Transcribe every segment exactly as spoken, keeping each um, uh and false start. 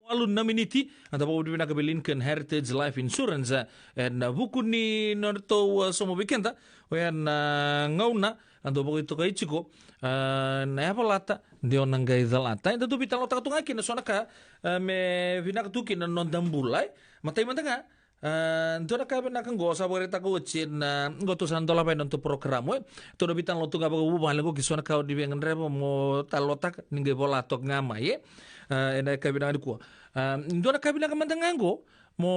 Walu na miniti, a da vakavinavinaka vei Lincoln Heritage Life Insurance, e, ena vuku ni nodratou, a, sauma vei keda, oya na gauna a dau vakaitokai tiko, a, na yavalata de o na qai calata. Eda dau veitalanoataka tu ga kina so na ka, a, me vinaka tu kina na noda bula, e. Matai mada ga, a, dua na ka vinaka qo sa vakaraitaka oti, na qo tou sa dolava ena nodatou porokaramu, e. Tou na veitalanoa tu ga vakavuvale qo ki so na ka o ni via gadreva mo talanoataka, ni qai vola toka ga mai, e. A, ena ka vinaka nikua. A, dua na ka vinaka mada ga qo, mo,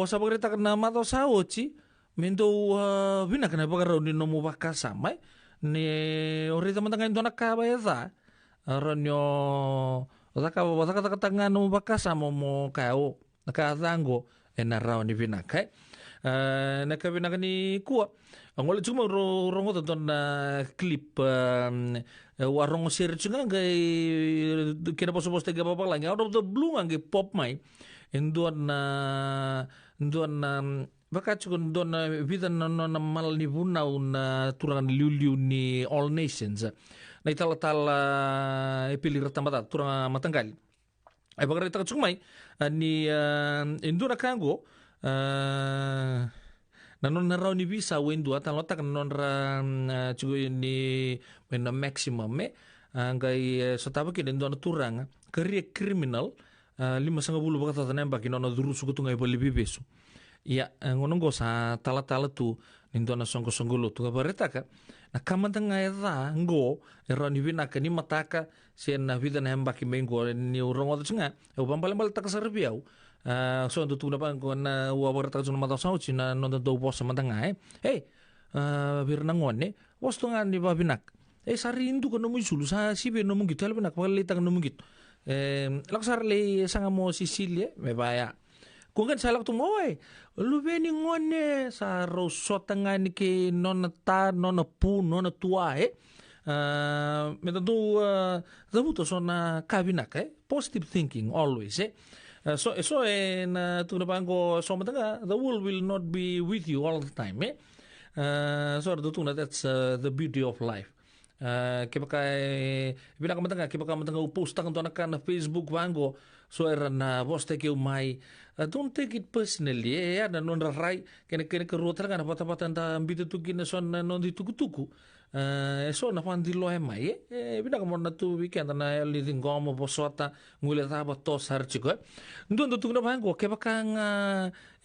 o sa vakaraitaka na macawa sa oti, me dau, a, vinaka na ivakarau ni nomu vakasama, e. Ni o raica mada ga e dua na ka e ca, a, rawa ni o cakava, cakacakataka ga nomu vakasama mo kaya, o, na ka ca qo ena rawa ni vinaka, e. A, na ka vinaka nikua, a, gole tiko mai, ro-, rogoca dua na clip, a, e, au a rogo sere tiko ga qai, kena vosavosataki vakavalagi, out of the blue ga qai pop mai e dua na, dua na, vaka tiko dua na vica na nona mala ni vunau na turaga na liuliu ni All Nations, na italatala, a, Epeli Ratabacata, turaga mataqali. E vakaraitaka tiko mai, a, ni, a, e dua na ka qo, a, na nona rawa ni veisau e dua, talanoataka na nodra, mm, a, tiko ni, mai na maximum, e, a, qai, e, sotava kina e dua na turaga, career criminal, a, limasagavulu vakacaca na yabaki, nona curu suka tu ga i valeniveivesu. Ia, e, gauna qo sa talatala tu ni dua na soqosoqo lotu, ka vakaraitaka na ka mada ga e ca qo e rawa ni vinaka ni mataka se na vica na yabaki mai qo, niu rogoca tiko ga, au vakabalebaletaka sara vei au. A, so dau tukuna vaqo, na au a vakaraitaka tiko na macawa sa oti na noda dau vosa mada ga, e. Ei, a, vei ira na gone, vosa tu ga ni vakavinaka. E, sa rui duka nomu isulu, sa sivia nomu qito, yalovinaka vakalailaitaka nomu qito. E, lako sara lai saga mo sisili, e, me vaya. Kua ga ni sa lako tu mai, oi, luve ni gone, sa rau sota ga ni kei nona ta, nona pu, nona tua, e. A, me da dau, a, cavuta so na ka vinaka, e. Positive thinking always, e. A, so, e so e na tukuna vaqo, so mada ga, the world will not be with you all the time, e. A, so era dau tukuna, that's, uh, the beauty of life. A, kevaka e vinaka mada ga, kevaka mada ga au postaka dua na ka na Facebook vaqo, so era na vosataki au mai. A, don't take it personally, e, e ya na nodra rai, kena, kena ikarua tale ga na vatavata da biuta tu kina so na noda itukutuku. A, e so na vakadiloya mai, e, e vinaka mo na tu vei keda na yalo ni ciqoma, vosota, guilecava, toso sara tiko, e. Dua dau tukuna vaqo, kevaka ga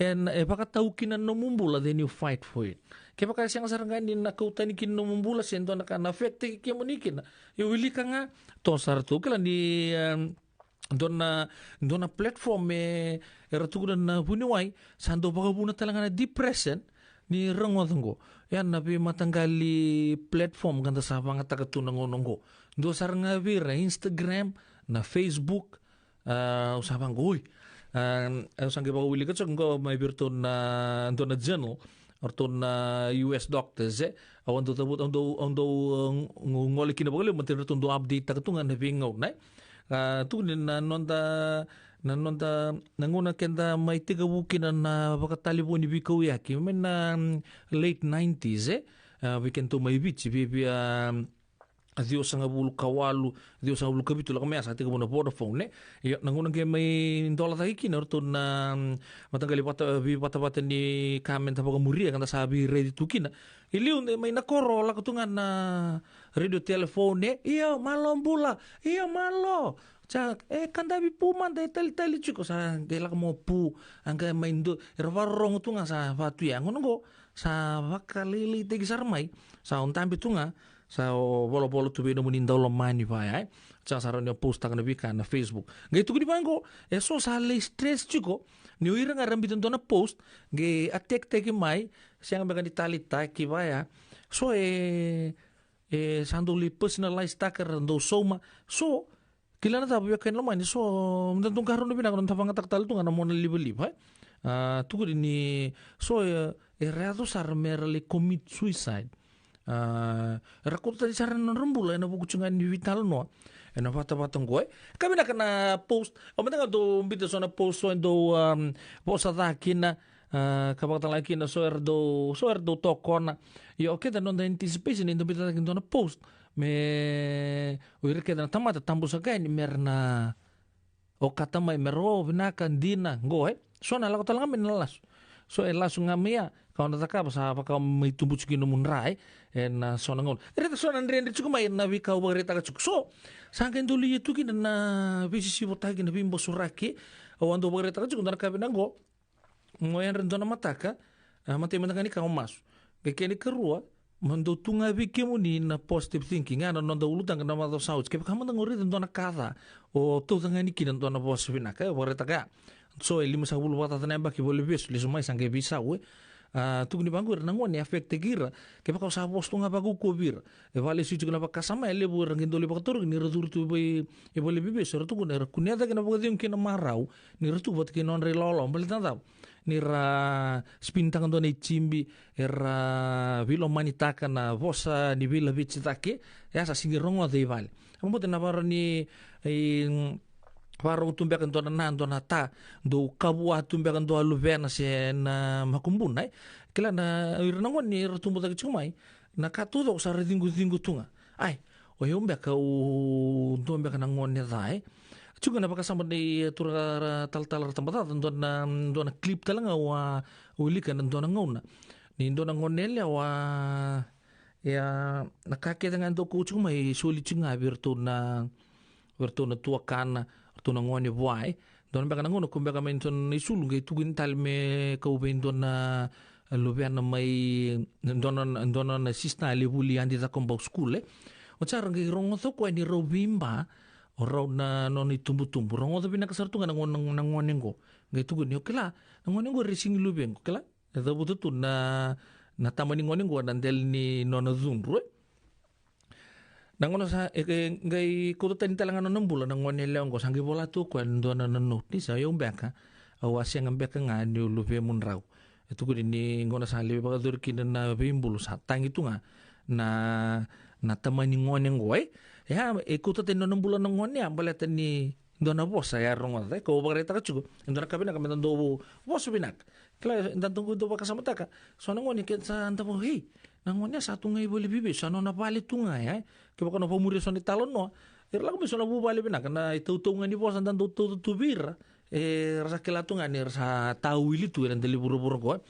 e, e vakatau kina na nomu bula, then you fight for it. Kevaka e sega sara ga ni na kau tani kina na nomu bula, se dua na ka na affect-taki kemuni kina, e wilika ga, toso sara tu. Kila ni, em, dua na, dua na platform e, era tukuna na vuniwai, sa dau vakavuna tale ga na depression, ni rogoca qo. Ya na veimataqali platform ka da sa vagataka tu na gauna qo. Dua sara ga vei ira, Instagram, na Facebook, a, au sa vaqo, oi. A, au sa qai vakawilika tiko qo mai vei iratou na, dua na journal, o ratou na U S doctors, e. Au dau cavuta, au dau, au dau, e, go-, gole kina vakalevu, me ratou dau update-taka tu ga na veigauna, e. A, tukuni na noda, na noda, na gauna keda mai tekivu kina na vakatalevoni veikauyaki, mai na, mm, late nineties, e. A, vei kedatou mai Viti, via, via, ciwasagavulu ka walu, ciwasagavulu ka vitu, lako mai ya sa tekivu na Vodafone, e. Io, na gauna qai mai dola cake kina o ratou na, mm, mataqali vata, veivatavata ni ka meda vakamuria, ka da sa veiraici tu kina. I liu, de mai na koro, lako tu ga na radio telephone, e. Io, malo bula, io, malo. Sa, e, kadavi pu mada, e talitali tiko, sa qai lako mo pu, a qai mai dua, era vakarorogo tu ga sa vaka tu ya. Gauna qo, sa vakalailaitaki sara mai, sa o dabe tu ga, sa o volavola tu vei nomuni daulomani vaya, e. Sa, sa rawa ni o post-taka na veika na Facebook. Qai tukuni vaqo, e so sa lai stress tiko, ni o ira ga era biuta dua na post, qai attack-taki mai, sega beka ni taleitaki vaya. So e, e sa dau lai personalize-taka, era dau sauma. So, kila na cava, veiwekani lomani, so, da dau qarauna vinaka, na da vagataka tale tu ga na monalivaliva, e. A, tukuni ni, so, e, era yaco sara me ra lai commit suicide. A, era kauta tani sara na nodra bula, ena vuku tiko ga ni veitalanoa ena vatavata qo, e. Ka vinaka na post, au mada ga dau biuta so na post, so e dau, um, vosa ca kina, a, ka vakatalega kina, so era dau, so era dau tokona. Io, o keda noda anticipation, eda biuta cake e dua na post, me o ira kece na tamata tabu saka yani me ra na okata mai me rau vinaka dina qo, e. So na lako tale ga mai na lasu. So e lasu ga mai ya, ka o na cakava sa vaka mai tubu tiko kina nomu dra, e. E na so na gauna. Reta so na dredre tiko mai na veika au vakaraitaka tiko. So, sa qai dau lai tu kina na veisisivotaki, na veibosuraki. Au a dau vakaraitaka tiko, dua na ka vinaka qo. Mo yadra dua na mataka, a, matai mada ga ni ka o masu. Qai kena ikarua, mo dau tu ga vei kemuni na positive thinking, ga na noda ulutaga na macawa sa oti. Kevaka mada ga o raica dua na ka ca, o tauca ga ni kina dua na vosa vinaka, e, vakaraitaka ya. So, e limasagavulu vakacaca na yabaki vale ni vesu, lesu mai sa qai veisau, e. A, tukuni vaqo ira na gone e affect-taki ira, kevaka o sa vosa tu ga vakaukauwa vei ira. E vale e sui tiko na vakasama, e levu era qai dau lai vakatarogi ni ra curu tu i vale ni veivesu, era tukuna era kunea cake na vakacegu kei na marau ni ra tu vata kei na nodra ilawalawa, baleta na cava? Ni ra spin-taka dua na itibi, era veilomanitaka na vosa ni veilaveti cake, e a sa sega ni rogoca i vale. A, vakabauta na vara ni, e, vakarogo tu beka dua na, na dua na ta, dau kavua tu beka dua luvena se na makubuna, e. Kila na, ira na gone ni ra tubu cake tiko mai, na ka taucoko sa ra ciqociqo tu ga. Ai, o yau beka au dua beka na gone ca, e. Tiko na vakasama nei turaga ra talatala ra Tabacakacaka, dua na, dua na clip tale ga au a wilika na dua na gauna. Ni dua na gone yalewa, ia, na ka kece ga e dau kau tiko mai, soli tiko ga vei iratou na, vei iratou na tuakana, iratou na gone vua, e. Dua na beka na gauna kau beka mai dua na isulu qai tukuni tale me kau vei dua na luvena mai, dua na, dua na sister e lai vuli Adi Cakobau school, e. Oti sa ra qai rogoca o koya ni rau veiba o rau na nona itubutubu. Rogoca vinaka sara tu ga na gone, na gone qo. Qai tukuni, o kila, na gone qo e sega ni luvequ, kila. E cavuta tu na, na tama ni gone qo na dela ni nona cudru, e. Na gauna sa, e, e, qai kauta tani tale ga na nona bula na gone yalewa qo, sa qai vola tu o koya e dua na, na note ni sa, o yau beka, au a sega beka ga niu luvemu drau. E tukuni ni gauna sa lai vakayacori kina na veibulu sa tagi tu ga na, na tama ni gone qo, e. Ia, e kauta tani na nona bula na gone ya, baleta ni dua na vosa e a rogoca, e. Kau vakaraitaka tiko, e dua na ka vinaka meda dau vosa vinaka. Kila, da dau, dau vakasamataka, so na gone ke sa da vo, hei, na gone ya sa tu ga i vale ni veivesu, sa nona vale tu ga ya, e. Kevaka o na vakamuria so na italanoa, era lako mai so na vuvale vinaka, na itautau ga ni vosa da dau tauca tu vei ira, era sa kila tu ga ni ra sa tawili tu ena dela ni vuravura qo, e.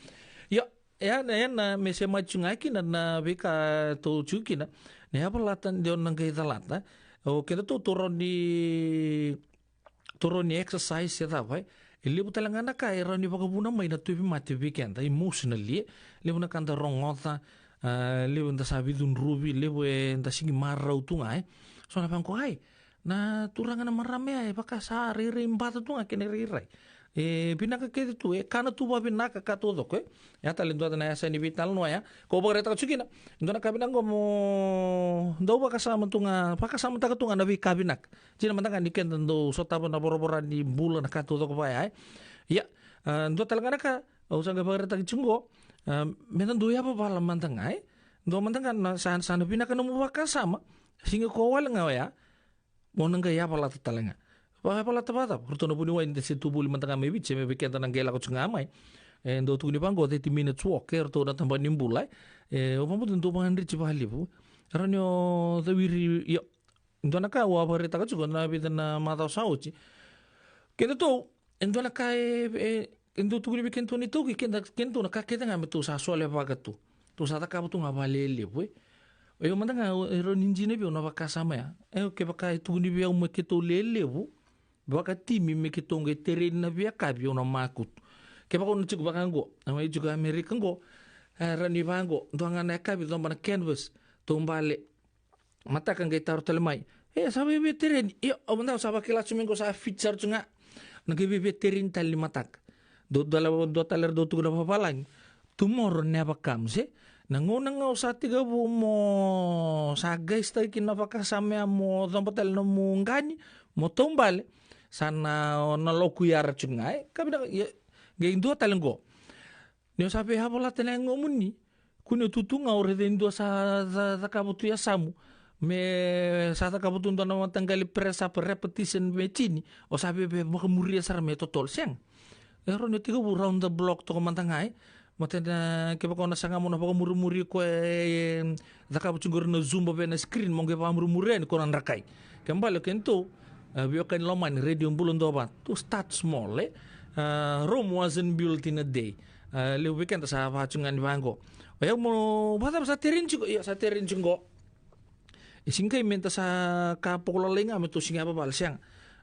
Ia, e a na, e a na me semati tu ga kina na veika tou tiko kina, na yavalata de o na qai calata. O keda tou, tou rawa ni, tou rawa ni exercise se cava, e. E levu tale ga na ka e rawa ni vakavuna mai na tauvimate vei keda emotionally, e. Levu na ka da rogoca, a, levu da sa veicudruvi, levu eda sega ni marau tu ga, e. So na vaqo, ai, na turaga na marama ya e vaka sa rairai bata tu ga kena irairai. E vinaka kece tu, e kana tu vakavinaka ka taucoko, e. E a tale dua na yasa ni veitalanoa ya kau vakaraitaka tiko kina. Dua na ka vinaka qo mo dau vakasama tu ga, vakasamataka tu ga na veika vinaka. Dina mada ga ni keda dau sotava na voravora ni bula na ka taucoko vaya, e. Ia, a, dua tale ga na ka au sa qai vakaraitaka tiko qo, a, meda dau yavavala mada ga, e. Dua mada ga na sa, sa na vinaka nomu vakasama. Sega ni ko wale ga oya, mo na qai yavalata tale ga. Vakayavalata vakacava? Ratou na vuniwai da se tu voli mada ga mai Viti, se me vei keda na qai lako tiko ga mai. E dau tukuni vaqo thirty minutes walk, e ratou na tabana ni bula, e. E, au vakabauta dau vakadreti vakalevu. Rawa ni o cawiri, io, dua na ka au a vakaraitaka tiko na vica na macawa sa oti. Kedatou, e dua na ka e, e, e dau tukuni vei kedatou na iTaukei, keda, kedatou na ka kece ga me tou sa solevaka tu. Tou sa cakava tu ga vakalelevu, e. O yau mada ga, e rawa ni dina vei au na vakasama ya. E, kevaka e tukuni vei au me keitou lelevu vakatimi me keitou qai tereni na veiyakavi, au na makutu. Kevaka au na tiko vaka qo, au mai tiko Amerika qo, e rawa ni vaqo, dua ga na yakavi coba na canvas, taubale, mataka qai taro tale mai. E, sa via, via tereni. Io, au mada au sa vakila tu mai qo sa fit sara tu ga. Na qai via, via tereni tale ni mataka. Dua tale, dua tale era dau tukuna vakavalagi. Tomorrow never comes, e. Na gauna ga o sa tekivu mo sa qaisitaka kina na vakasama ya mo coba tale na nomu qani, mo taubale, sa na, na loku yara tu ga, e. Ka vinaka, ia, qai dua tale qo. Ni o sa via yavalata na yagomuni, kua ni o tu tu ga o raica e dua sa ca-, cakava tu yasamu, me sa cakava tu dua na mataqali press up repetition me tini, o sa via, via vakamuria sara me totolo, sega. E rawa ni o tekivu round the block toka mada ga, e. Matana, kevaka o na saga mo na vakamurimuri koya, e, e cakava tu qori na Zumba vei na screen, mo qai vakamurimuri yani ko na drakai. Ke bale o kedatou, A, veiwekani lomani, Radio Bula Duavata. To start small, e? A, Rome wasn't built in a day. A, levu vei keda sa vaka tu ga ni vaqo. O yau mo, vakacava, sa tereni tiko? Io, sa tereni tiko qo. E sega ni me da sa ka poko lalai ga me tou sega ni yavavala, sega.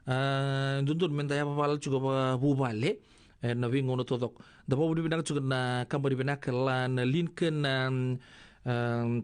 A, dodonu me da yavavala tiko vakavuvale, e, na veigauna taucoko. Da vakavinavinaka tiko na kabani vinaka la na Lincoln, um, um,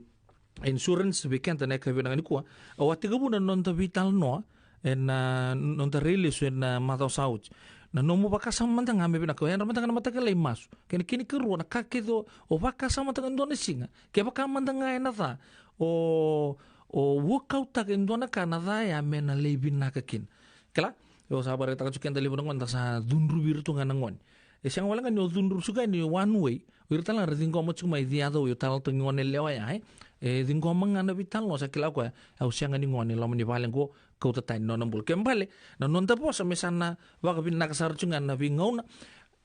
Insurance, vei keda na yakavi vinaka nikua. Au a tekivuna na noda veitalanoa ena, a, noda rai lesu ena, a, macawa sa oti. Na nomu vakasama mada ga me vinaka, o yadra mada ga na mataka lailai, masu. Kena, kena ikarua, na ka kece o, o vakasama mada ga e dua na siga. Kevaka mada ga ena ca, o, o workout-taka e dua na ka na ca ya me na lai vinaka kina. Kila, au sa vakaraitaka tiko, keda levu na gone da sa cudruvi ira tu ga na gone. E sega wale ga ni o cudru suka ni one way. O ira tale ga ra ciqoma tiko mai the other way, o tale tu na gone yalewa ya, e. E ciqoma ga na veitalanoa, sa kila o koya, au sega ni gone, loma ni vale qo, kauta tani na nona bula. Kena ibalebale, na noda vosa me sa na vakavinaka sara tiko ga na veigauna.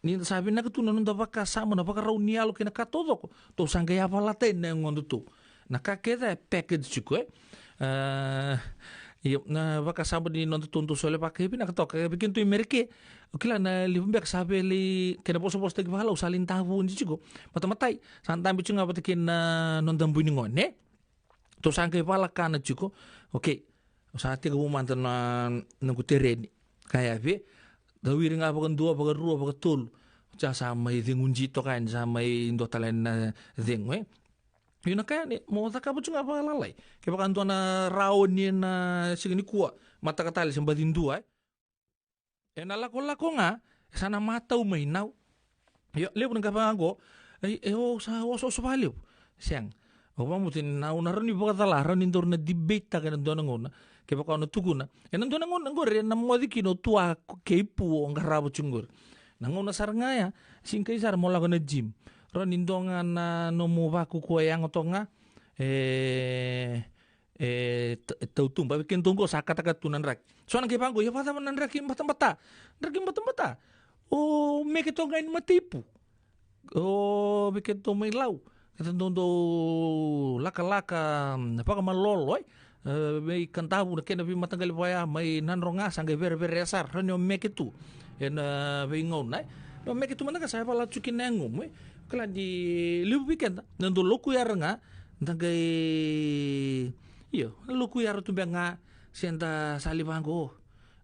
Ni da sa vinaka tu na noda vakasama, na vakarau ni yalo kei na ka taucoko, tou sa qai yavalata yani na yagoda tu. Na ka kece e package tiko, e. A, io, na vakasama ni noda tou dau solevaka e vinaka toka, e, vei kedatou i Merika. O kila na levu beka sa via lai, kena vosavosataki vakaLau, sa lai davo tiko. Matamatai, sa dabe tiko ga vata kei na noda bui ni gone, e? Tou sa qai valakana tiko. Okei. Sa tekivu mada na noqu tereni. Ka ya vei, da wiri ga vakadua, vakarua, vakatolu. Sa, sa mai cegu dei toka yani, sa mai dua tale na cegu, e. Io, na ka ya ni mo cakava tu ga vakalalai. Kevaka dua na rawa ni na siga nikua, mataka tale se baci dua, e. Ena lakolako ga, sa na matau mai nau. Io, levu na ka vaka qo, e, e, o sa osooso vakalevu. Sega. Au vakabauta ni na, au na rawa ni vakacala, rawa ni daru na debate-taka ena dua na gauna. Kevaka o na tukuna. Ena dua na gauna qori, ena moce kina o tua kei pu o qarava tu qori. Na gauna sara ga ya, sega ni kai sara mo lako na gym. Rawa ni dua ga na nomu vakukua yago toka ga. E, e, ta-, tautuba, vei kedatou qo sa katakata tu na draki. So na qai vaqo, ia vakacava na draki batabata? Draki batabata. O meke toka ga ni mataipu. O vei kedatou mai Lau. Kedatou dau lakalaka, mm, vakamalolo, e. E, vei Kadavu na kena veimataqali vaya, mai Nadroga, sa qai verevere sara, ni o meke tu. Ena veigauna, e. Ni o meke tu mada ga sa yavala tu kina na yagomu, e. Kila ni levu vei keda, na dau loku yara ga, da qai, io, loku yara tu beka ga, se da sa lai vaqo.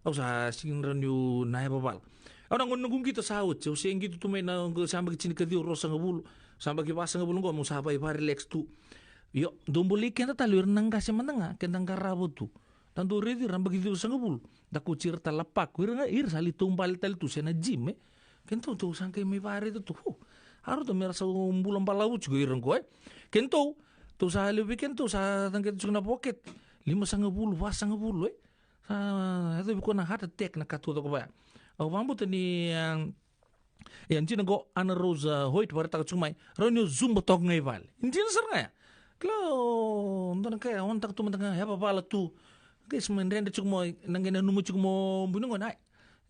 Au sa sega ni rawa niu na yavavala. Au na gauna noqu qito sa oti, au se qito tu mai na, sa yabaki tinikaciwa, ruasagavulu, sa yabaki vasagavulu qo, meu sa vaka e relax tu. Io, dau bolei keda tale o ira na qase mada ga, keda qarava tu. Da dau raici ira yabaki ciwasagavulu. Da kauti ira tale Lapaku. Ira ga, ira sa lai taubale tale tu se na gym, e. Kedatou, tou sa qai mai vakaraica tu. Ho, a ratou me ra sa bula balavu tiko ira qo, e. Kedatou, tou sa levu vei kedatou sa caqeta tiko na pocket. Limasagavulu, vasagavulu, e. Sa yacovi koya na heart attack, na ka taucoko vaya. Au vakabauta ni, a, Ia, dina qo, Ana Rosa Hoyt vakaraitaka tiko mai, rawa ni o zuba toka ga i vale. Dina sara ga ya. Kila, o dua na ka ya, o na taka tu mada ga, yavavala tu. Qai se mai dredre tiko mo, na qai nanuma tiko mo bui ni gone, ai.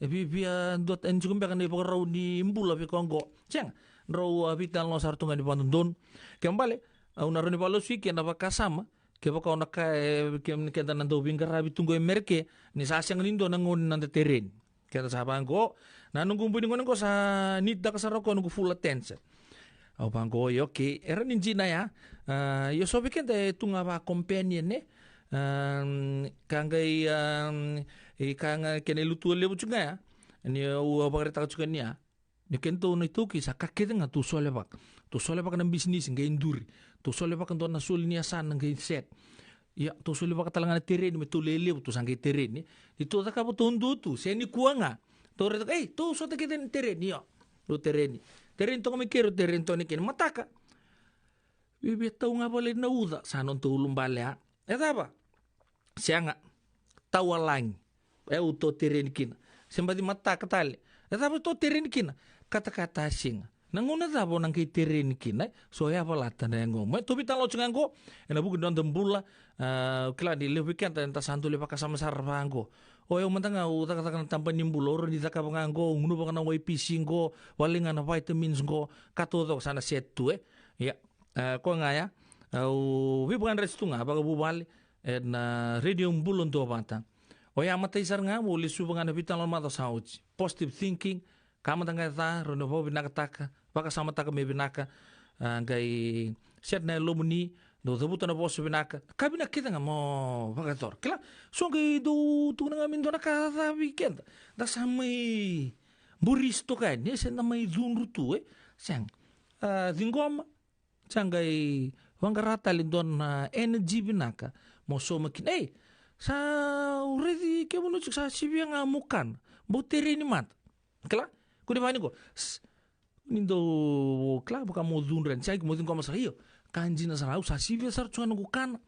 E via, via duatani tiko beka na ivakarau ni bula vei koya qo. Sega, drau a veitalanoa sara tu ga ni vakadodonu. Kena ibalebale, au na rawa ni vakalasui kei na vakasama, kevaka o na kaya, e, ke, keda na dau veiqaravi tu qo e Merika, ni sa sega ni dua na gauna ni noda tereni. Keda sa vaqo, na noqu bui ni gone qo sa nitaka sara o koya noqu full attention. Au vaqo, io, okei, e rawa ni dina ya. A, io, so vei keda e tu ga va companion, e. A, ka qai, a, e ka ga kena ilutua levu tiko ga ya. Ni au, au vakaraitaka tiko ni ya. Ni kedatou na iTaukei sa ka kece ga tou solevaka. Tou solevaka na bisinisi qai duri. Tou solevaka dua na soli ni yasana qai set. Ia, tou solevaka tale ga na tereni me tou lelevu, tou sa qai tereni. Ni tou cakava tou dua tu, se nikua ga. Tou raica, ei, tou sota kece ni tereni, io. Tou tereni. Tereni toka mai keri, tereni toka ni kena mataka. Viavia tau ga vale na uca, sa nodatou ulubale, a. E cava? Sega. Tau a lagi. E au tou tereni kina. Se baci mataka tale. E cava tou tereni kina? Katakata a siga. Na gauna cava o na qai tereni kina, e? So yavalata na yagomu. E, tou veitalanoa tiko ga qo, ena vuku ni noda bula, a, kila ni levu vei keda, eda sa dau lai vakasama sara vaqo. O yau mada ga, au cakacaka na taba ni bula, au rawa ni cakava ga qo, au gunuva ga na Y P C qo, vale ga na vitamins qo, ka taucoko sa na set tu, e? Ia, a, koya ga ya, au veivakadreti tu ga vakavuvale, ena Radio Bula Duavata. O ya matai sara ga, mo lesuva ga na veitalanoa mada sa oti. Positive thinking, ka mada ga e ca, rawa ni vakavinakataka, vakasamataka me vinaka, a, qai set na yalomuni, dau cavuta na vosa vinaka, ka vinaka kece ga mo vakayacora. Kila, so qai dau tukuna ga me dua na ka ca vei keda. Da sa mai burisi toka yani, e se da mai cudru tu, e? Sega. A, ciqoma, sa qai vaqara tale dua na energy vinaka mo sauma kina. Ei, sa u raici kemuni tiko, sa sivia ga mo kana. Bau tereni mada. Kila? Ko ni vaka ni qo. S-, ni dau, kila, vaka mo cudru yani. Sa qai mo ciqoma sara, io. Ka dina sara, au sa sivia sara tu ga noqu kana.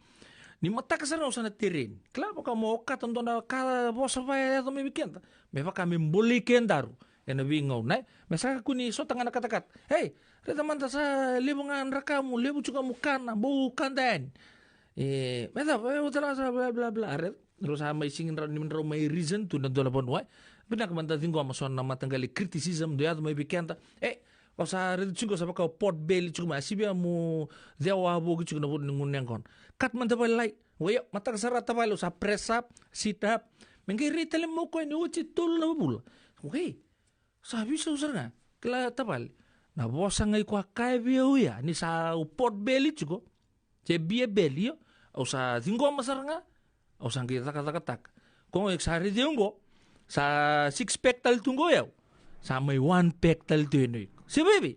Ni mataka sara ga au sa na tereni. Kila, vaka mo okata dua na ka vosa vaya e yaco mai vei keda. Me vaka me bolei kedaru ena veigauna, e? Me sa kakua ni sota ga na katakata. Ei, raica mada sa levu ga na drakamu, levu tiko ga mo kana, bau kada yani. E, me cava, e, o tala sa bla, bla, bla, raica. Rau sa mai sigi drau, ni drau mai reason tu na dua na vanua, e. Vinaka mada ciqoma so na mataqali criticism dau yaco mai vei keda. E, o sa raica tiko sa vaka o pot belly tiko mai, a sivia mo cewa voki tiko na vanua ni gunu yaqona. Cut mada vale lai. Oi, mataka sara tavale, o sa press up, sit up. Me qai rai tale mai o koya ni oti e tolu na vula. Oi, sa veisau sara ga. Kila tavale. Na vosa ga i koya kaya vei au ya, ni sa u pot belly tiko. Se beer belly, io. Au sa ciqoma sara ga. Au sa qai cakacakataka. Ko qo sa raici au qo. Sa six pack tale tu qo yau. Sa mai one pack tale tu ena iko. Se veve.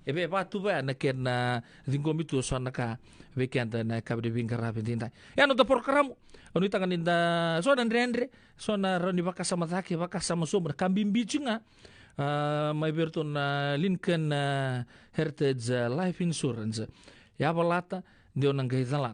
E vei vatu vaya na kena ciqomi tu so na ka vei keda na ka vei veiqaravi didai. Ya na noda porokaramu. Au nuitaka ni da so na dredre, so na rawa ni vakasama cake, vakasama sobu, na ka bibi tiko ga. A, mai vei iratou na Lincoln, a, Heritage, a, Life Insurance. Yavalata, deu na qai calata.